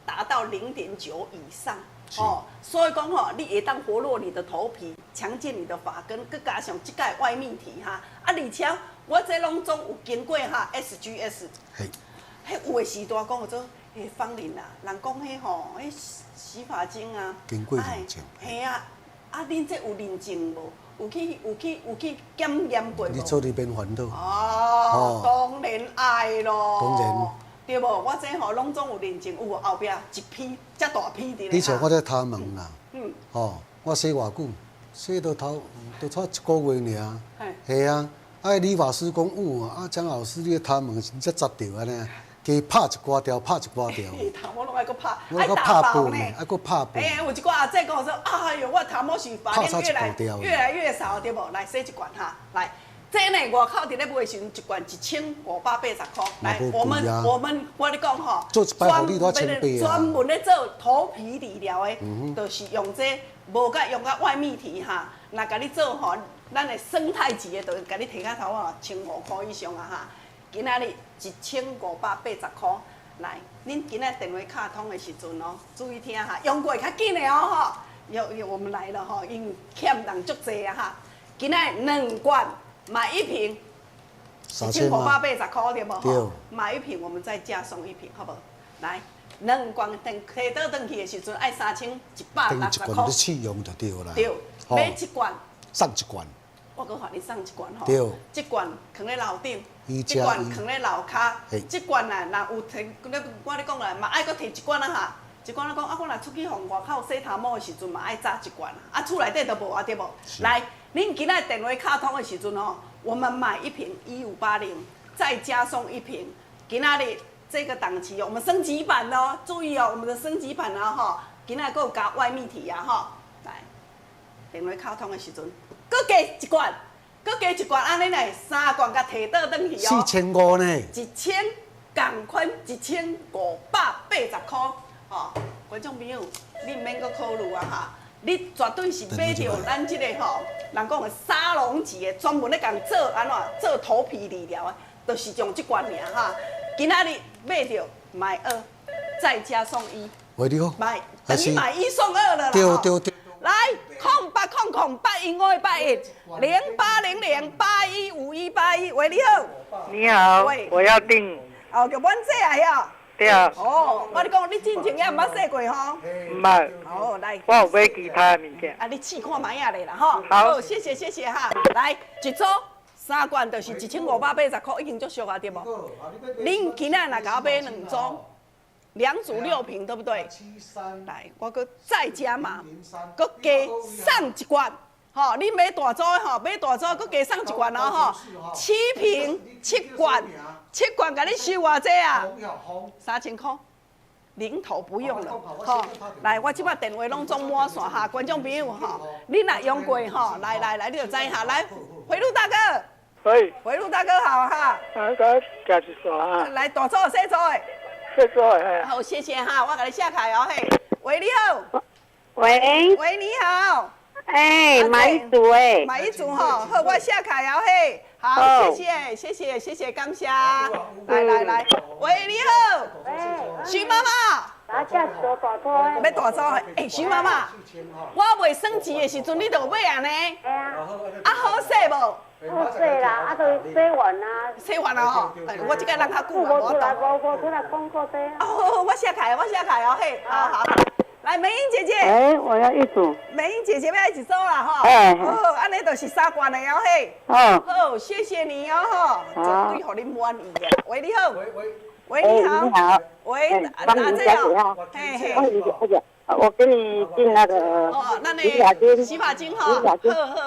達到0.9以上，哦，所以講吼，你會當活絡你的頭皮，強健你的髮根，閣加上這個外泌體哈，啊，而且我這攏總有經過哈 SGS，彼有的時段講做，彼芳玲啊，人講彼吼，彼洗髮精啊，經過認證，嘿啊，啊，恁這有認證無？有去有去有去檢驗過無？你做你免煩惱。哦，當然愛咯。當然。對無？我這吼攏總有認證，有無後壁一批遮大批佇咧。你像我這頭毛啦，吼，我洗偌久？洗到頭都才一個月爾。係啊，啊理髮師講有啊，啊張老師你的頭毛真正雜著按呢，加拍一寡條，拍一寡條。頭毛攏愛閣拍，愛打薄呢。愛閣拍薄。欸，有一寡阿姐講說，哎喲，我頭毛是髮量越來越來越少，對無？來洗一罐哈，來，這呢外口佇咧賣的時陣，一罐1580塊。來，我們我咧講吼，做一擺予你多千八啊。專門咧做頭皮理療的，就是用這無佮用佮外泌體哈，若共你做吼，咱的生態級的，就共你提較頭啊，1500塊以上啊哈。今仔日1580塊，來，恁今仔電話敲通的時陣哦，注意聽哈，用過較緊的哦吼，有有我們來了吼，因為欠人足濟啊哈。今仔兩罐買一瓶，1580塊對無？對。買一瓶，我們再加送一瓶，好無？來，兩罐轉提倒轉去的時陣，愛3160塊。你試用就對啦。對，買一罐送一罐。我閣予你送一罐吼。對。這罐囥咧樓頂，這罐囥咧樓跤，這罐啊，若有提，我咧講啦，嘛愛閣提一罐啊哈。一罐啊講啊，我若出去予外口洗頭毛的時陣，嘛愛紮一罐啊。啊，厝內底都無啊，對無？來，恁今仔電話敲通的時陣吼，我們買一瓶1580，再加送一瓶。今仔日這個檔期，我們升級版哦，注意哦，我們的升級版啊吼，今仔閣有加外泌體啊吼。來，電話敲通的時陣，閣加一罐，閣加一罐，按呢來三罐共提倒轉去哦。4500呢？一千仝款，1580塊。哦，觀眾朋友，你毋免閣考慮啊哈！你絕對是買著咱這個吼，人講的沙龍級的，專門咧共做按怎做頭皮理療的，就是用這罐爾哈。今仔日買著買二，再加送一。喂，你好。買等於買一送二了啦。對對對。來，0800 0800 815181，0800815181。喂，你好。你好。喂。我要訂。哦，叫阮姐啊遐。對啊。哦，我咧講，你之前也毋捌洗過吼？毋捌。好，來。我有買其他的物件。啊，你試看覓仔咧啦，吼。好。謝謝謝謝哈。來，一組三罐就是1580塊，已經足俗啊，對無？恁今仔若共我買兩組，兩組六瓶，對不對？來，我閣再加碼，閣加送一罐。吼，你買大組的吼，買大組閣加送一罐哦吼，七瓶七罐，七罐共你收偌濟啊？3000塊，零頭不用了，吼。來，我這擺電話攏總滿線哈，觀眾朋友吼，你若用過吼，來來來，你就知哈。來，回路大哥，喂，回路大哥好哈。啊，我食一束啊。來，大組細組的？細組的。好，謝謝哈，我共你寫開哦嘿。喂，你好。喂。喂，你好。哎，買一組哎，買一組吼，好，我寫開哦嘿，好，謝謝，謝謝，謝謝，感謝，來來來，喂，你好，徐媽媽，欲大組，哎，徐媽媽，我未升級的時陣，你就買按呢？啊，好洗無？好洗啦，啊，都洗完啊。洗完了吼，哎，我這個人較久啊，無出來，無出來講過這。哦，我寫開，我寫開哦嘿，好好。來，美英姐姐。哎，我要一組。美英姐姐欲一組啦吼。哎。好，按呢就是三罐的哦嘿。哦。好，謝謝你哦吼，絕對予你滿意的。喂，你好。喂喂。喂，你好。你好。喂，阿姐哦。嘿嘿。我給你訂那個。哦，那那洗髮精哈。好好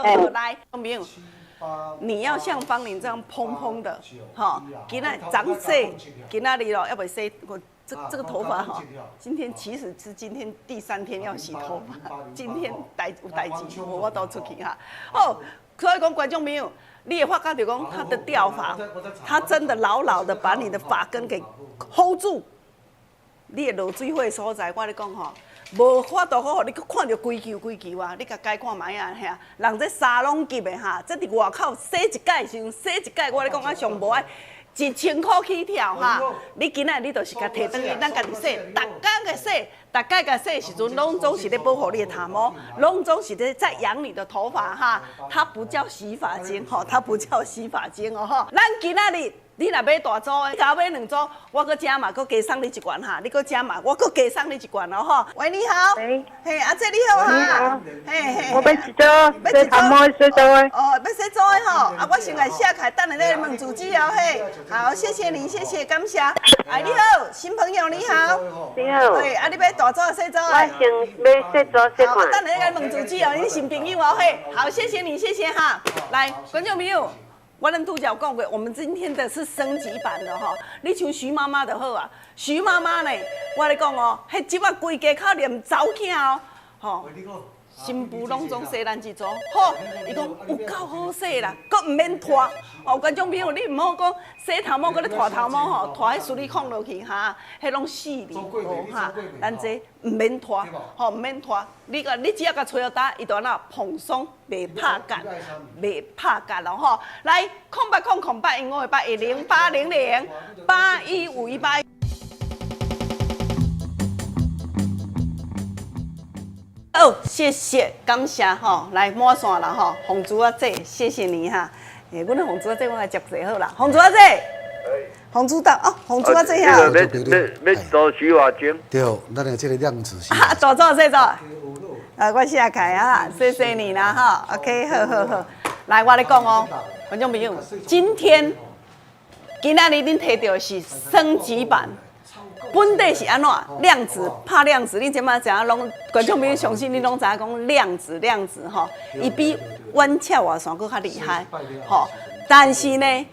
好，來，朋友，你要像芳玲這樣蓬蓬的，哈，今仔長洗，今仔日咯，猶未洗我。這個頭髮哈，今天其實是今天第三天要洗頭髮，今天代有代誌，無法度出去哈。哦，所以講觀眾朋友，你會發覺就講他的掉髮，他真的牢牢的把你的髮根給 hold 住。你的落水火所在，我咧講吼，無法度好，予你閣看著規球規球啊！你共改看覓仔遐，人這沙龍級的哈，這佇外口洗一擺時陣，洗一擺，我咧講啊上無愛。1000塊起跳哈！你今仔你就是共提轉去，咱家己洗，逐工共洗，逐擺共洗時陣，攏總是咧保護你的頭毛，攏總是咧在養你的頭髮哈。它不叫洗髮精吼，它不叫洗髮精哦吼。咱今仔日你若買大組的，共我買兩組，我閣加碼，閣加送你一罐哈。你閣加碼，我閣加送你一罐哦吼。喂，你好。喂。嘿，阿姐你好哈。嘿嘿。我欲一組，洗頭毛洗組的。哦，欲洗組的吼。啊，我先來寫開，等下咧問住址哦嘿。好，謝謝你，謝謝，感謝。哎，你好，新朋友你好。你好。對，啊，你欲大組細組的？我先欲細組細罐。好，等下來問住址哦，你新朋友哦嘿。好，謝謝你，謝謝哈。來，觀眾朋友。我咱拄才有講過，我們今天的是升級版的吼。你像徐媽媽就好啊，徐媽媽呢，我咧講哦，彼這擺規家口連查某囝哦，吼，新妇攏總洗咱這組，好，伊講有夠好洗啦，閣毋免拖。哦，觀眾朋友，你毋好講洗頭毛，閣咧拖頭毛吼，拖彼矽利康落去哈，彼攏死哩，無哈。咱這毋免拖，吼，毋免拖。你個你只要共吹予焦，伊就按怎蓬鬆，袂拍結，袂拍結咯吼。來，0800 08 1 5 0 0800 81518。哦，謝謝，感謝吼，來滿線啦吼，鳳珠仔姐，謝謝你哈。欸，阮的鳳珠仔姐，我來接坐好啦。鳳珠仔姐，鳳珠到哦，鳳珠仔姐遐。欲做洗髮精。對，咱的這個量子洗。啊，大組細組。啊，我寫開啊，謝謝你啦哈。OK，好好好，來我咧講哦，觀眾朋友，今天今仔日恁提著的是升級版。本底是按怎？量子拍量子，你這馬知影攏觀眾朋友相信你攏知影講量子量子吼，伊比阮赤外線閣較厲害吼。但是呢，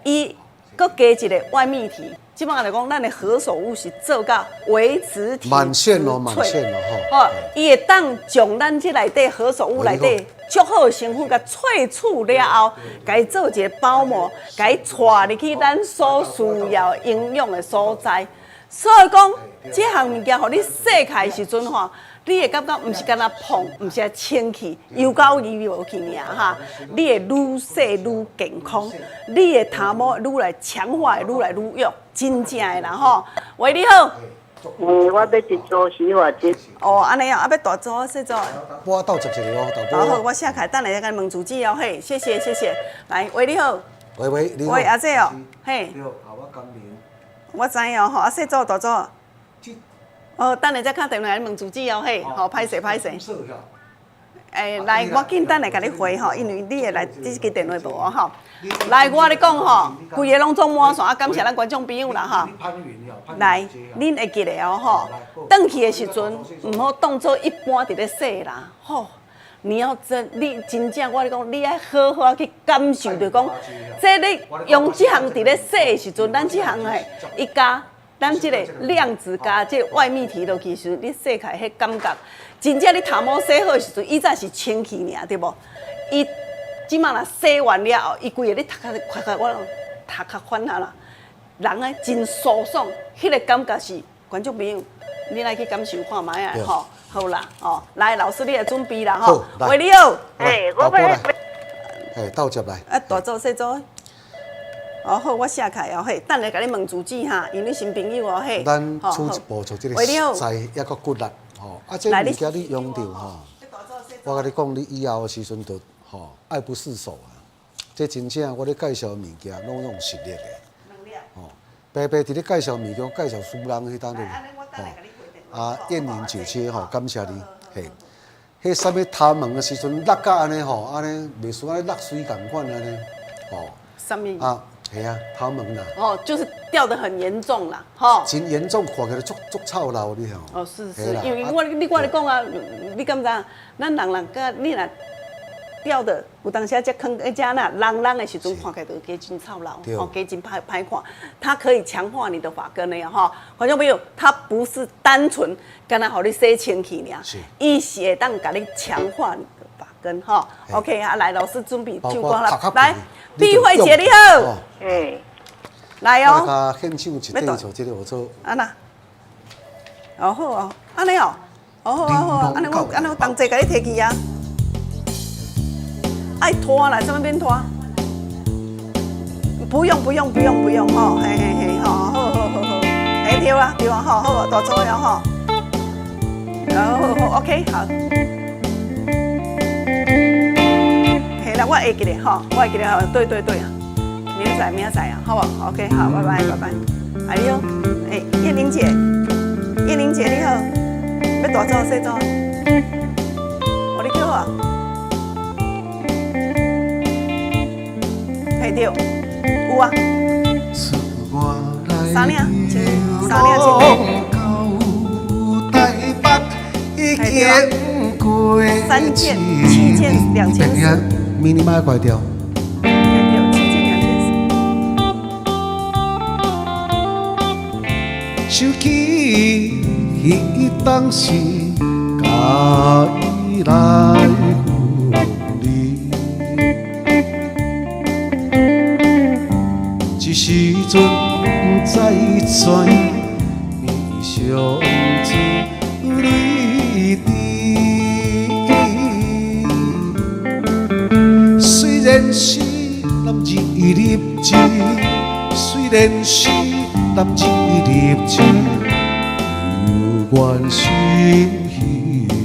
伊閣加一個外泌體，這馬來講，咱的何首烏是做到維持體滿線哦，滿線哦吼。吼，伊會當將咱這內底何首烏內底足好的成分，共萃取了後，共伊做一個包膜，共伊帶入去咱所需要營養的所在。所以講，這項物件，予你洗起來的時陣吼，你會感覺毋是干焦膨，毋是清氣，油膏伊無去爾哈，你會愈洗愈健康，你的頭毛愈來強化，愈來愈弱，真正的啦吼。喂，你好。欸，我欲一組洗髮精。哦，按呢哦，啊欲大組細組。我鬥接一个哦，大好，我寫開，等下再共你問住址哦，嘿，謝謝謝謝。來，喂，你好。喂喂，你好。喂，阿姐哦，嘿。我知哦，吼，啊，細組大組，哦，等下再敲電話來問住址哦，嘿，好，歹勢歹勢。欸，來，我緊等下共你回吼，因為你會來這支電話無哦吼。來，我咧講吼，規个攏總滿線，啊，感謝咱觀眾朋友啦吼。來，恁會記得哦吼，轉去的時陣，毋好當做一般佇咧洗啦，吼。你要真，你真正我咧講，你愛好好去感受著講，這你用這項佇咧洗的時陣，咱這項的伊加咱這個量子加這個外泌體落去時陣，你洗起來彼感覺，真正你頭毛洗好的時陣，以前是清氣爾，對無？伊這馬若洗完了後，伊規个你頭殼快快我頭殼翻啊啦，人咧真舒爽，彼個感覺是觀眾朋友，你來去感受看覓啊吼。好啦，哦，來，老師你來準備啦，吼，喂，你好，欸，我來，欸，倒接來，啊，大組細組，哦好，我寫起來哦，嘿，等下共你問住址哈，因為你新朋友哦，嘿，咱初一步做這個實在抑閣骨力，吼，啊，這物件你用著吼，我共你講，你以後的時陣就吼愛不釋手啊，這真正我咧介紹的物件攏用實力的，吼，白白佇咧介紹物件，介紹輸人彼當陣，吼。啊，燕玲姐姐吼，感謝你，嘿，彼啥物頭毛的時陣，落甲按呢吼，按呢袂輸按呢落水仝款按呢，吼。啥物？啊，系啊，頭毛啦。哦，就是掉得很嚴重啦，吼。真嚴重，看起來足足臭老你吼。哦，是是，因為我你我咧講啊，你敢知影？咱人人佮你若掉的有當時這坑這那啷啷的時陣，看起來就加真臭老，哦，加真歹歹看。它可以強化你的髮根的吼，觀眾朋友，它不是單純干焦予你洗清氣爾，伊是會當共你強化你的髮根吼。OK 啊，來，老師準備唱歌啦，來，碧慧姐你好，欸，來哦，現場一塊做這個我做。啊那，哦好哦，按呢哦，哦好啊好啊，按呢我按呢我同齊共你提去啊。愛拖啦，啥物免拖？不用不用不用不用吼，嘿嘿嘿，吼，好好好好，嘿對啊對啊，吼好，大組了吼，好好好，OK 好。嘿啦，我會記得吼，我會記得吼，對對對，明仔明仔啊，好無？OK 好，拜拜拜拜。哎喲，欸，葉玲姐，葉玲姐你好，欲大組細組？哦，你叫我。嘿對，有啊。三領，三領一件。三件，7件2400。明年買關掉。對對，7件2400。想起彼當時，佮伊來。來分離。這時陣不知怎樣，面上出淚滴。雖然是男兒立志，雖然是男兒立志，猶原心稀微。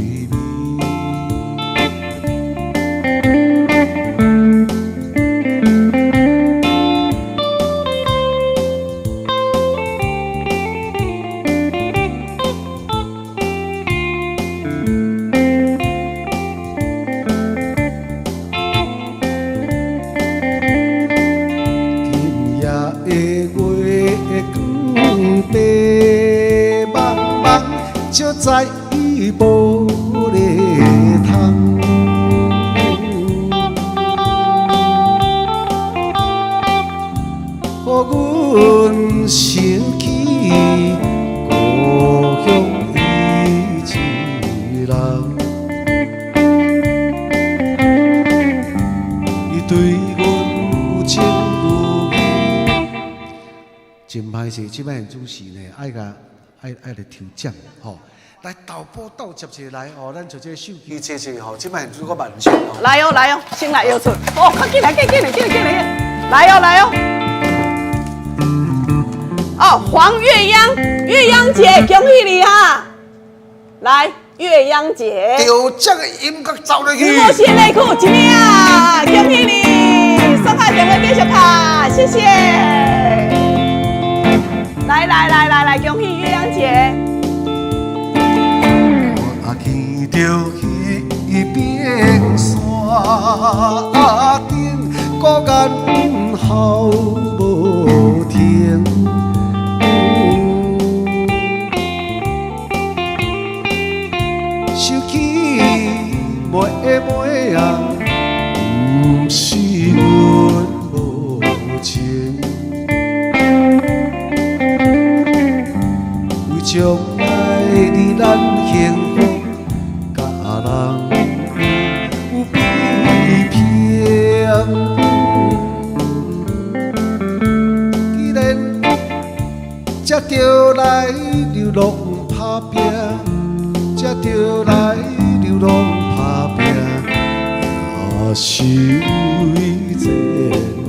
今夜的月光白茫茫，照在伊無咧窗。予阮想起故鄉伊一人，伊對阮有情有義。真歹勢，這擺主持呢，愛共愛愛來抽獎吼，來豆寶鬥接一個來哦，咱就這個手機坐坐吼，這擺主個萬象哦。來哦來哦，先來搖出，哦，較緊來，緊緊來，緊來，緊來，來哦來哦。哦，黃月央，月央姐，恭喜你哈！來，月央姐，對，這個音樂走落去。直播線內褲一領，恭喜你，送卡電話繼續卡，謝謝。來來來來來，恭喜月央姐。我見著彼邊山頂，孤雁哭無停。想起妹妹啊，毋是阮無情，為將來的咱幸福，佮人有比拼。既然才著來流浪打拼，才著來流浪打拼，也是為前程。